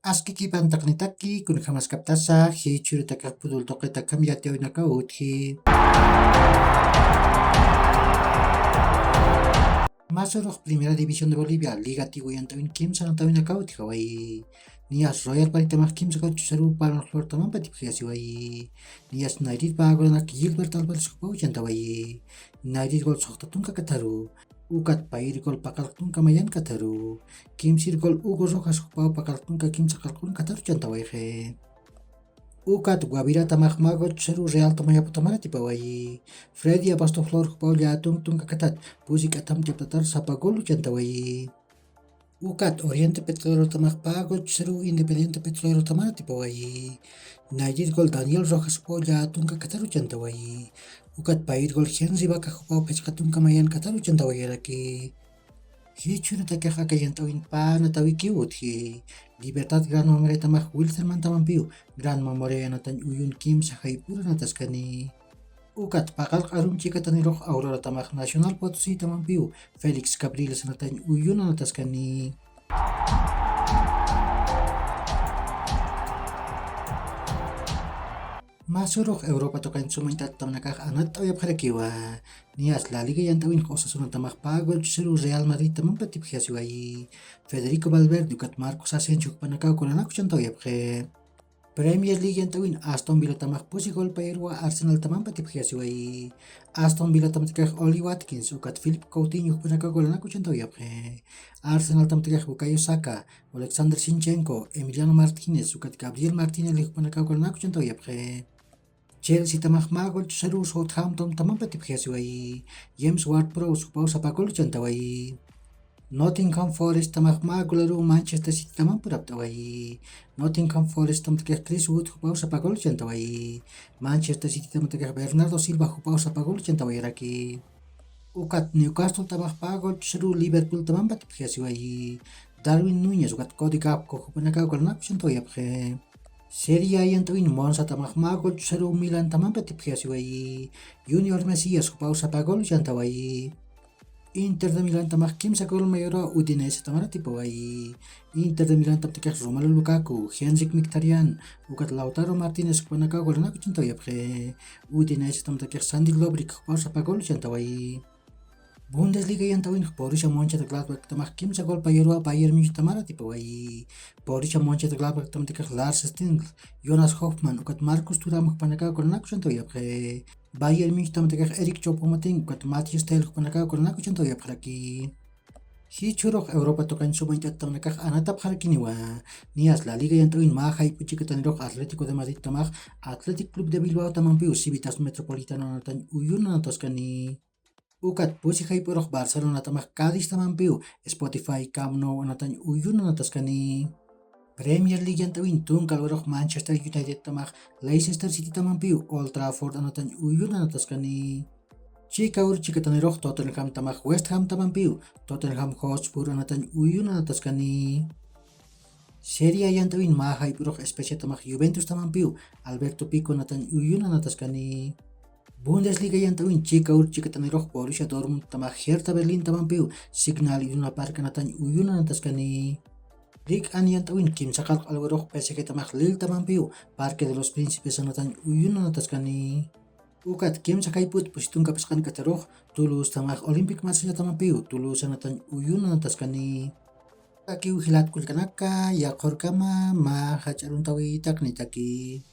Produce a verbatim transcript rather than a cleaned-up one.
Askikipantaqnitaki, kunjamaskaptasa jichhürutakax pudultuqitakaxam yatiyawinakaw utji. Masurux Primera División de Bolivia, Liga Tigo yant'awin kimsa anatawinakaw utjawayi. Niyas Royal Paritamax kimsa kawchusaruw Palma Flortamampa tipjiyasiwayi. Niyas Nayrir Paguranak Gilbert Alvarez jupaw chantawayi. Nayrir gol suxta tunka kataru. Ukat payir gol paqalq tunka mayan kataru. Kimsir gol Hugo Rojas jupaw paqalq tunka kimsa qalqun kataru chantawayxi. Ukat Guaviratamax mä gochusaruw Real Tomayapotamar atipawayi. Freddy Abasto Flor jupaw llätunk tunka katat pusi k'atam chaptatar sapa gol chantawayi. Ukat Oriente Petrolerotamax pä gochusaruw Independiente Petrolerotama atipawayi. Nayrir gol Daniel Rojas jupaw llätunk kataru chantawayi. Ukat payir gol Henry Vaca jupaw phisqa tunka mayan kataru chantawayaraki. Jichhürutakax aka yant'awin pä anatawikiw utji. Libertad Gran Memoriatamax Wilstermantamampiw Gran Memoria anatañ uyun kimsa jayp'ur anataskani. Ukat paqalq arum chikatanirux Auroratamax Nacional Potositamampiw Félix Capriles anatañ uyun anataskani. Masurux Europa tuqañ sumañtattamnakax anatt'awayapxarakiwa. Niyas La Liga yant'awin Osasunatamax pä gochusaruw Real Madridtamampa tipjiyasiwayi. Federico Valverde ukat Marcos Asensio jupanakaw golanakaw chantawayapxi. Premier League yant'awin Aston Villatamax pusi gol payirwa Arsenaltamampa tipjiyasiwayi. Aston Villatamtakax Ollie Watkins ukat Philippe Coutinho jupanakaw golanakaw chantawayapxi. Arsenaltamtakax Bukayo Saka, Oleksandr Zinchenko, Emiliano Martínez ukat Gabriel Martinelli jupanakaw golanakaw chantawayapxi. Chelseatamax mä gochusaruw Southamptontamampa tipjiyasiwayi. James Ward-Prowse jupaw sapa gol chantawayi. Nottingham Forest tamax mä golaruw Manchester City tamam purapt'awayi. Nottingham Forest tamtakax Chris Wood jupaw sapa gol chantawayi. Manchester City tamtakax Bernardo Silva jupaw sapa gol chantawayaraki. Ukat Newcastle tamax pä gol chusaruw Liverpool tamampa tipjiyasiwayi. Darwin Núñez ukat Cody Gakpo jupanakaw golanakaw chantawayapxi. Serie A yant'awin Monza tamax mä gol chusaruw Milan tamampa tipjiyasiwayi. Junior Mesías jupaw sapa gol chantawayi. Inter de Milantamax kimsa gol mayurwa Udinese tamar atipawayi. Inter de Milantamtakax Romelu Lukaku, Henrikh Mkhitaryan ukat Lautaro Martínez jupanakaw golanakaw chantawayapxi. Udinesetamtakax Sandy Lovric jupaw sapa gol chantawayi. Bundesliga yant'awinx Borussia Mönchengladbach tamax kimsa gol payurwa Bayern Munich tamar atipawayi. Borussia Mönchengladbach tamtakax Lars Stindl, Jonas Hoffmann ukat Marcus Thuram jupanakaw golanakaw chantawayapxi. Bayern Munich tamtakax Eric Choupo-Moting ukat Mathys Tel jupanakaw golanakaw chantawayapxaraki. Jichhürux Europa tuqañ sumañtattamnakax anatapxarakiniwa. Niyas La Liga yant'awin mä jayp'u chikatanirux Atlético de Madrid tamax Athletic Club de Bilbao tamampiw Civitas Metropolitano anatañ uyun anataskani. Ukat pusi jayp'urux Barcelona tamax Cádiz tamampiw Spotify Camp Nou anatañ uyun anataskani. Premier League yant'awin tunka alwarux Manchester United tamax Leicester City tamampiw Old Trafford anatañ uyun anataskani. Chika ur chikatanirux Tottenham tamax West Ham tamampiw Tottenham Hotspur anatañ uyun anataskani. Serie A yant'awin mä jayp'urux Spezia tamax Juventus tamampiw Alberto Pico anatañ uyun anataskani. Bundesliga yant'awin chika ur chikatanirux Borussia Dortmund tamax Hertha Berlin tamampiw Signal Iduna Park anatañ uyun anataskani. Liga yant'awin kimsa qalq alwarux P S G tamax Lille tamampiw Parque de los Príncipes anatañ uyun anataskani. Ukat kimsa jayp'ut pusi tunka phisqan k'atarux Toulouse tamax Olympique Marsella tamampiw Toulouse anatañ uyun anataskani. Akiw jilat kullkanaka, yaqhurkama mä jach'a aruntawitaqnitaki.